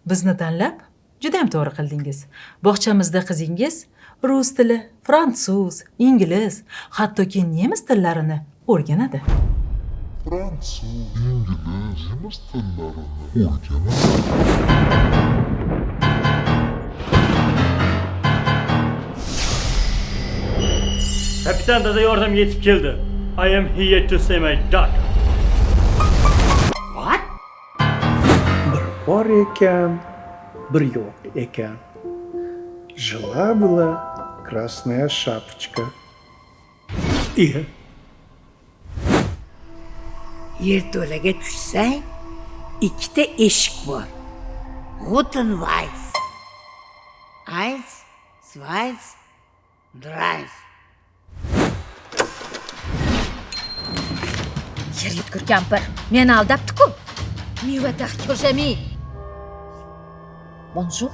Bizni tanlab juda ham to'g'ri qildingiz. Bog'chamizda qizingiz rus tili, fransuz, ingliz, hattoki nemis tillarini o'rganadi. Fransuz, ingliz, nemis tillarini o'rganadi. Kapitan dada yordamga yetib keldi. I am here to see my daughter. What? Bir bor ekan, bir yo'q ekan. Жила-была Красная Шапочка. Iya. Yerto'laga tushsang, ikkita eshik bor. Guten Weiss. Eins, zwei, drei. Yer yutgur kampir meni aldabdi-ku. Meva ko'shami. Bonjour.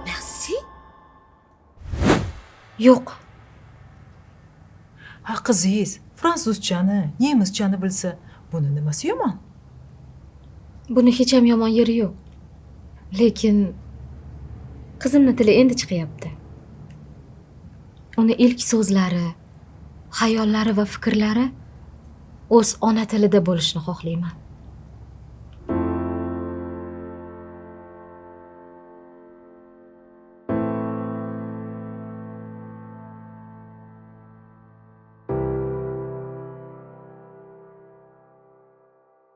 Merci. Yo'q. Ha, qizingiz fransuzchani, nemischani bilsa, buni nimasi yomon? Buni hech ham yomon yeri yo'q. Lekin qizimni tili endi chiqyapti. Uni ilk so'zlari, xayollari va fikrlari o'z ona tilida bo'lishini xohlayman.